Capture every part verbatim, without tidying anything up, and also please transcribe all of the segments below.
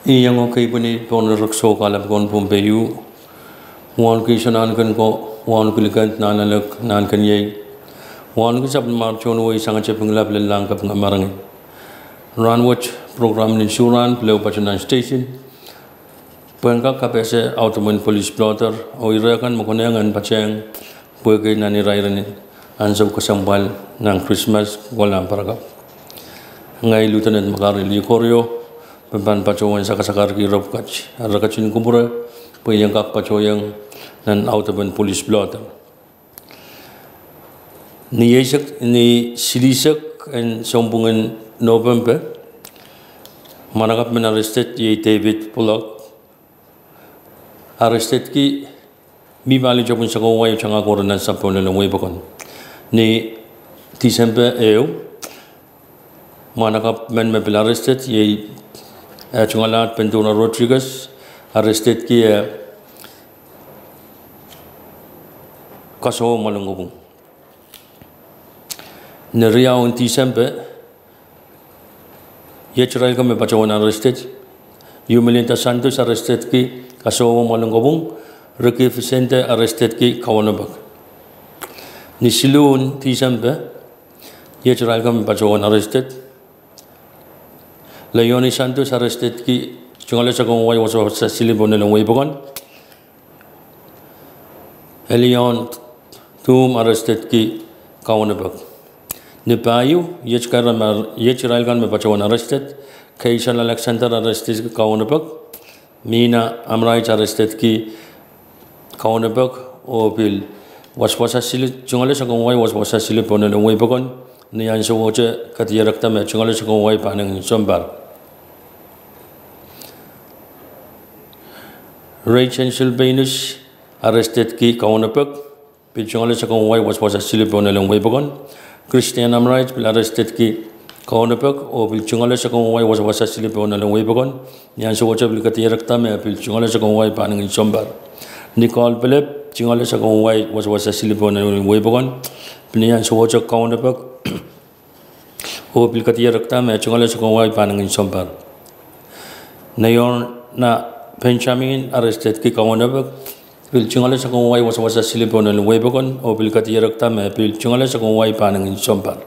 Iang o keipweni pohn ire rek soh kalap ong Pohnpei, wauneki Sonahnken ko, wauneki Likend, Nahnalek, Nahnkeniei, wauneki sapwellimar tohn sapwellimar Pingilap, Lellahng, Kapinga, Maringi. Rahnwet program en Sohrang pil ehu patohwan station pwehn kak kapehse Audubon Police Blotter oh ire kan me konehng en patehng pwehki nan irair en ansou kesempwal nan Krismas, Kokohlam, Parakapw. Ngehi Lieutenant Makari Likorio, pil pahn patohwan sakasakarki ire pwukat, ire ketin kupwure pwe I en kak patohieng nan Audubon Police Blotter. Ni eisek, ni silihsek en sounpwong en Nopempe, mwahnakapw men arrested iei David Pollock. Arrestedki mih pali tepwin sakau wai oh tangahko rehn ansou pohn lel en wei pokon. Ni Tisempe ehu, mwahnakapw men me pil arrested iei, eh, tungalahn Bendura Rodriguez, arrestedki, eh, kasohwe mwoalen kopwung. Ni riau en Tisempe, iet irail kan me patohwan arrested: Eumelinda Santos, arrestedki kasohwe mwoalen kopwung; Ricky Vicente, arrestedki kaunopek. Ni siluh en Tisempe, iet irail kan me patohwan arrested: Leonie Santos, arrestedki tungoale sakau wai, wasa wasa siluh pohn lel en wei pokon; Elion Thum, arrestedki kaunopek. Ni pahieu, iet irail kan me patohwan arrested: Keishal Alexander, arrestedki kaunopek; Mina Amright, arrestedki kaunopek, oh pil wasawasa siluh, tungoale sakau wai, wasawasa siluh pohn lel en wei pokon. Ni ansouohte kadierekda me tungoale sakau wai pahn engin sounpar. Rachel Sylvanus, arrestedki kaunopek, pil tungoale sakau wai, wasawasa siluh pohn lel en wei pokon. Christian Amright pil arrestedki kaunopek oh pil tungoale sakau wai, wasawasa siluh pohn lel en wei pokon. Ni ansouohte pil kadierekda me pil tungoale sakau wai pahn engin sounpar. Nicole Philip, tungoale sakau wai, wasawasa siluh pohn lel en wei pokon, pil ni ansouohte kaunopek oh pil kadierekda me tungoale sakau wai pahn engin sounpar. Neona Benjamin, arrestedki kaunopek, pil tungoale sakau wai, wasawasa siluh pohn lel en wei pokon oh pil kadierekda me pil tungoale sakau wai pahn engin sounpar.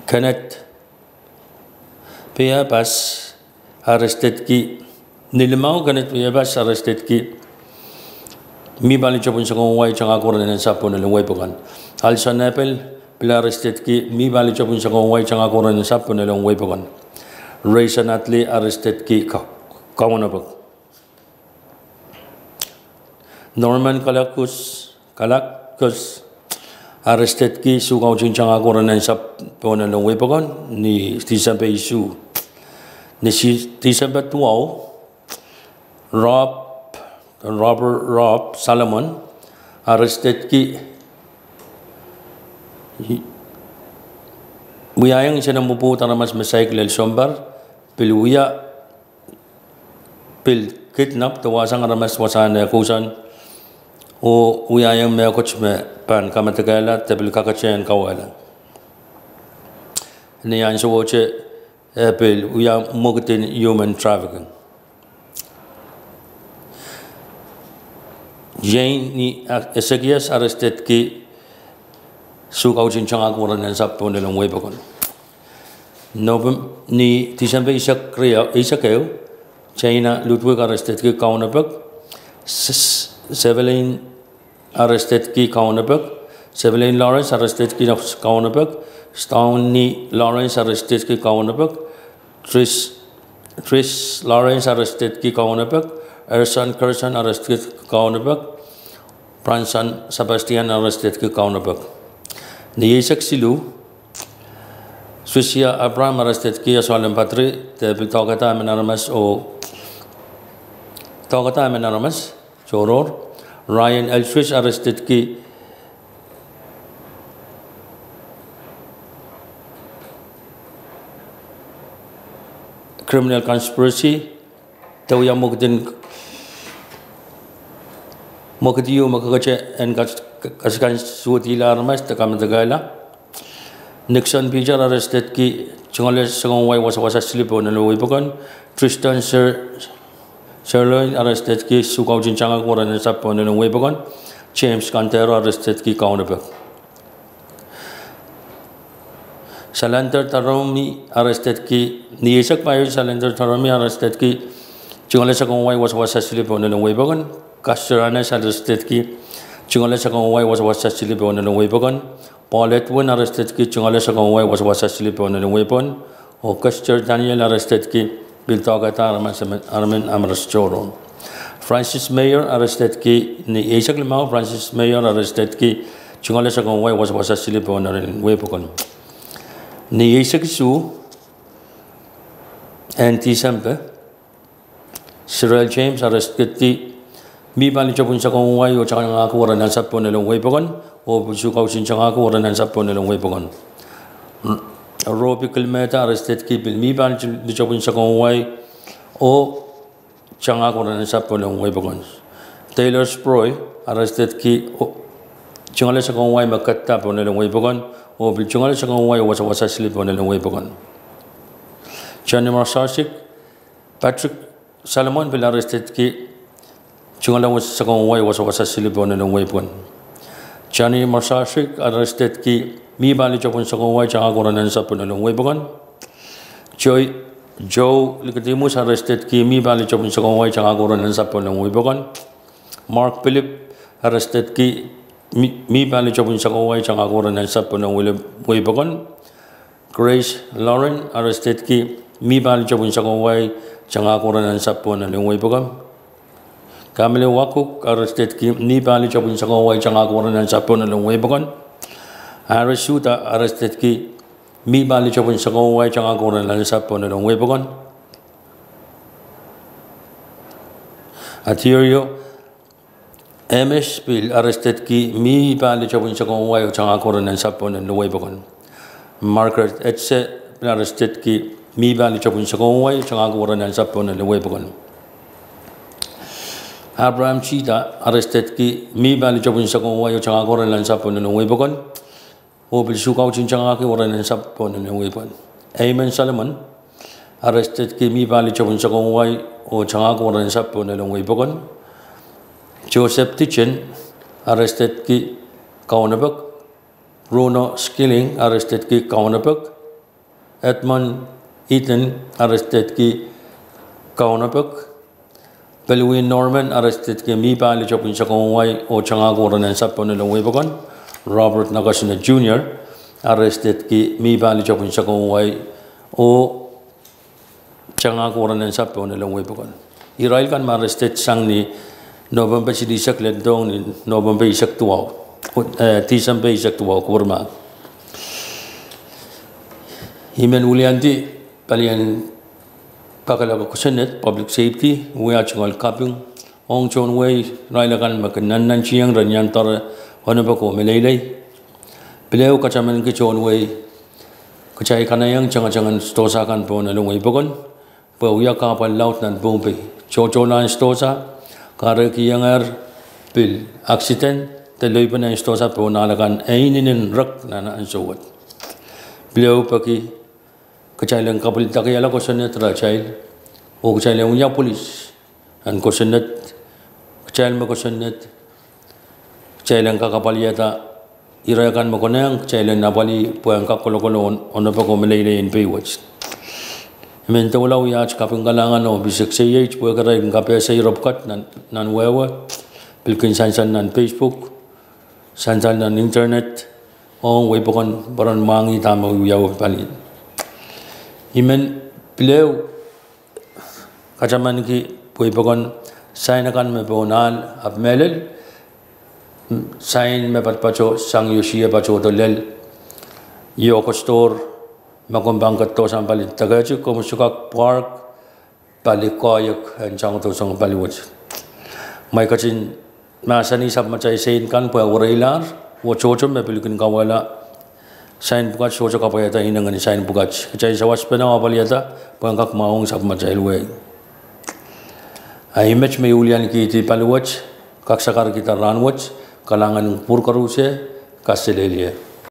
Kenneth Piepas, arrestedki, ni limau, Kenneth Piepas, arrestedki mih pali tepwin sakau wai, tangahko rehn ansou pohn lel en wei pokon. Alison Abel pil arrestedki mih pali tepwin sakau wai, tangahko rehn ansou pohn lel en wei pokon. Rayson Atli, arrestedki kaunopek. Norman Kalakus, Kalakus, arrestedki suh kautin tangahko rehn ansou pohn lel en wei pokon ni Tisempe isuh. Ni Tisempe duwau, Rob, Robert Rob Solomon, arrestedki wiahiong inenen mwopwoud aramas me saik lel sounpar, pil wia, pil kidnap de wahsang aramas wasahn eh kousoan oh wiahiong mehkot me pahn kamadikehla de pil kakete en kauwehla. Ni ansouohte e pil wia mwekid en human trafficking. Jane Ezekias, arrestedki suh kautin tangahko rehn ansou pohn lel en wei pokon. Ni Tisempe eisek ehu, Jaina Ludwig, arrestedki kaunopek. Sevelin, arrestedki kaunopek. Sevelin Lawrence, arrestedki kaunopek. Stauny Lawrence, arrestedki kaunopek. Tris Lawrence, arrestedki kaunopek. Erson Gerson, arrestedki kaunopek. Branson Sebastian, arrestedki kaunopek. Ni eisek siluh, Susia Abraham, arrestedki Asoalen Patri de pil doakehda emen aramas oh doakehda emen aramas tohrohr. Ryan Eldridge, arrestedki criminal conspiracy de wia mwekid en, mwekid ieu me kakete en kasik, kasik en suwedihla aramas de kamadikehla. Nixon Peter, arrestedki tungoale soangen wai wasa wasa silip oh nelen wehi pokon. Tristan Sir-, Sirloin, arrestedki, sukaut en tangahki weren en sahpw oh nelen wehi pokon. James Kandero, arrestedki, kaunopek. Salander Taromi, arrestedki, ni eisek pahieu. Salander Taromi, arrestedki, tungoale soangen wai wasa wasa silip oh nelen wehi pokon. Custer Annas, arrestedki, tungoale soangen wai wasa wasa silip oh nelen wehi pokon. Paul Edwin, arrestedki, tungoale soangen wai wasa wasa silip oh nelen wehi pokon. Oh Kester Daniel, arrestedki, pil doahkehda aramas emen, aramas emen amwail tohrohr. Francis Mayer, arrestedki, ni eisek limau. Francis Mayer, arrestedki, tungoale soangen wai wasa wasa silip oh nelen wehi pokon. Ni eisek isuh en Tisempe, Sirel James, arrestedki, mi pahn lite pwuhn soangen wai oh tangahki weren en sahpw oh nelen wehi pokon, oh pil sukaut en tangahki weren en sahpw oh nelen wehi pokon. Robi Kilmeda, arrestedki, pil mi pahn lite pwuhn soangen wai oh tangahki weren en sahpw oh nelen wehi pokon. Taylor Sproi, arrestedki, oh tungoale soangen wai me kadahr oh nelen wehi pokon, oh pil tungoale soangen wai wasa wasa silip oh nelen wehi pokon. Johnny Marsasik, Patrick Salomon pil arrestedki, tungoale soangen wai wasa wasa silip oh nelen wehi pokon. Johnny Marsasik, arrestedki, mi pahn lite pwuhn soangen wai tangahki weren en sahpw oh nelen wehi pokon. Joe, Joe Nicodemus, arrestedki, mi pahn lite pwuhn soangen wai tangahki weren en sahpw oh nelen wehi pokon. Mark Philip, arrestedki, mi, mi pahn lite pwuhn soangen wai tangahki weren en sahpw oh nelen wehi pokon. Grace Lauren, arrestedki, mi pahn lite pwuhn soangen wai tangahki weren en sahpw oh nelen wehi pokon. Kamele Wakuk, arrestedki, mi pahn lite pwuhn soangen wai tangahki weren en sahpw oh nelen wehi pokon. Harry Suter, arrestedki, mi pahn lite pwuhn soangen wai tangahki weren en sahpw oh nelen wehi pokon. Aterio Emes pil arrestedki, mi pahn lite pwuhn soangen wai oh tangahki weren en sahpw oh nelen wehi pokon. Margaret Etse pil arrestedki, mi pahn lite pwuhn soangen wai tangahki weren en sahpw oh nelen wehi pokon. Abraham Chita arrestedki, mi pahn lite pwuhn soangen wai oh tangahki weren en sahpw oh nelen wehi pokon, oh pil sukaut en tangahki weren en sahpw oh nelen wehi pokon. Eamon Solomon arrestedki, mi pahn lite pwuhn soangen wai oh tangahki weren en sahpw oh nelen wehi pokon. Joseph Tichen arrestedki, kaunopek. Bruno Skilling arrestedki, kaunopek. Edmund Eden arrestedki, kaunopek. Pelwin Norman arrestedki, mi pahn lite pwuhn soangen wai oh tangahki weren en sahpw oh nelen wehi pokon. Robert Nakasone Junior arrestedki, mi pahn lite pwuhn soangen wai oh tangahki weren en sahpw oh nelen wehi pokon. Irail kan me arrested sang ni Nopempe silihsek lel dohng ni Nopempe eisek duwau, eh, Tisempe eisek duwau, kupwurmahk. I men wiliandi palien kakehlaka kosonned, public safety, wia tungoal kaping ong tohn wehi irail akan me kin nannantihong ren iang doare onopek oh meleilei. Pil ehu, katamanki tohn wehi, kitail kanaieng tengetengehn sidohsa kan pohn nelen wehi pokon, pwe wia kahpwal laud nan Pohnpei. Tohtohlahn sidohsa, kahrehiengehr pil accident de leupen en sidohsa pohn ahl akan e inenen rek nan ansou wet. Pil ehu peki, kitail en kapildakihala kosonned rehtail, oh kitail en wia police en kosonned, kitail me kosonned, kitail en kak apwaliada irail akan me konehng, kitail en apwalih pwehn kak kolokol onopek oh meleilei en pei wet. I men doula wia aht kaping kalahngan oh pisek seieit pwehki irail kin kapehse ire pwukat nan, nan wehwe, pil kin sansal nan Facebook, sansal nan internet, ong wehi pokon peren mwahngih dahme wiawi palien. I men pil ehu, katamanki wehi pokon sain akan me pohn ahl, ahpw mehlel, sain me patopato sang iohsie patohdo lel, iohk oh sidohr, me komw pahn ketido sang pali dekehtik, komw sohte kak pwark pali koahiek en tangdo sang pali wet. Mwein ketin mahsanih sapwmatail sein kan pwe wereilahr, oh tohto me pil kin kauwehla sain pwukat sohte kapwaiada inengen sain pwukat. Kitail sawaspene apwaliada pwehn kak mwahuwong sapwmatail wehi. A i met me I wiliankihdi pali wet, kak sakarkihda rahn wet, kalahngan en kupwur koaros, kaselehlie.